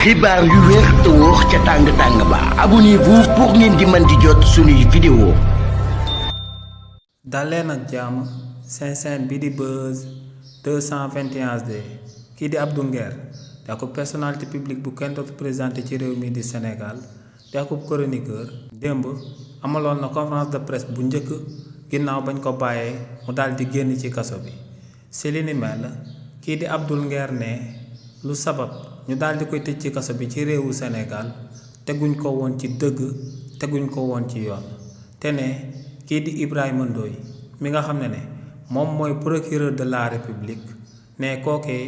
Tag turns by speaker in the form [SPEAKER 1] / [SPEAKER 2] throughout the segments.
[SPEAKER 1] xibaar yu wér te wóor ca tàng ba abonnez-vous pour ngeen di mën di jot suñuy vidéo.
[SPEAKER 2] daleen ak jàmm seen chaîne bi di Buzz 221HD kii di Abdou Nguer di akub personnalité publique bu kenn dootu présenté ci réew mi di Sénégal di akub chroniqueur démb amaloon na conférence de presse bu njëkk ginnaaw bañ ko bàyyee mu daal di génn ci kaso bi si li ni mel kii di Abdou Nguer ne lu sabab ñu daal di koy tëj ci kaso bi ci réewu Sénégal teguñ ko woon ci dëgg teguñ ko woon ci yoon te ne kii di Ibrahima Ndoye mi nga xam ne moom mooy procureur de la République ne kookee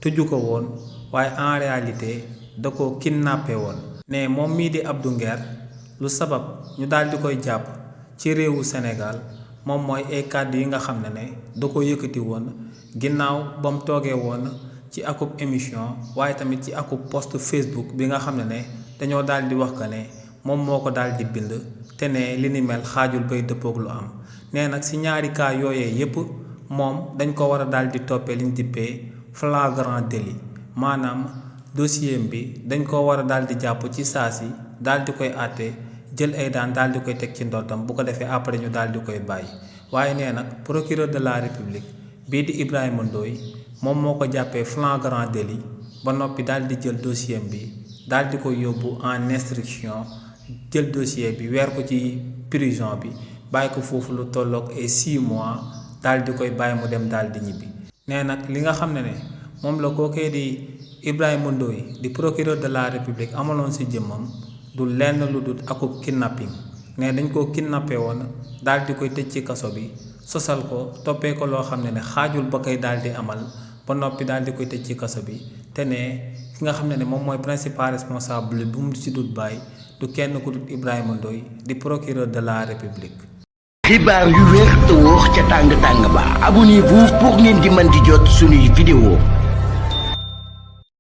[SPEAKER 2] tëju ko woon waaye en réalité da ko kidnappé woon ne moom mii di Abdou Nguer lu sabab ñu daal di koy jàpp ci réewu Sénégal moom mooy ay kàddu yi nga xam ne da ko yëkkati woon ginnaaw ba mu toogee woon ci akub émission waaye tamit ci akub post Facebook bi nga xam ne dañoo daal di wax que ne moom moo ko daal di bind te ne li ni mel xaajul bay dëppoog lu am nee nag si ñaari cas yooyee yépp moom dañ ko war a daal di toppee liñ dippee flagrant délit maanaam dossier bi dañ ko war a daal di jàpp ci saa si daal di koy àtte jël ay daan daal di koy teg ci ndottam bu ko defee après ñu daal di koy bàyyi waaye nee nag procureur de la République bii di Ibrahima Ndoye moom moo ko jàppee flagrant délit ba noppi daal di jël dossier bi daal di koy yóbbu en instruction jël dossier bi weer ko ci prison bi bàyyi ko foofu lu tolloog ay 6 mois daal di koy bàyyi mu dem daal di ñibbi nee nag li nga xam ne moom la kookee di Ibrahima Ndoye di procureur de la République amaloon si jëmmam du lenn lu dul akub kidnapping ne dañ koo kidnappé woon daal di koy tëj ci kaso bi sosal ko toppee ko loo xam ne xaajul ba koy daal di amal ba noppi daal di koy tëj ci kaso bi te ne ki nga xam ne moom mooy principal responsable bu mu ci dut bàyyi du kenn ku dut Ibrahima Ndoye di procureur de la République.
[SPEAKER 1] xibaar yu wér te wóor ca tàng ba abonnez-vous pour ngeen di mën di jot suñuy vidéo.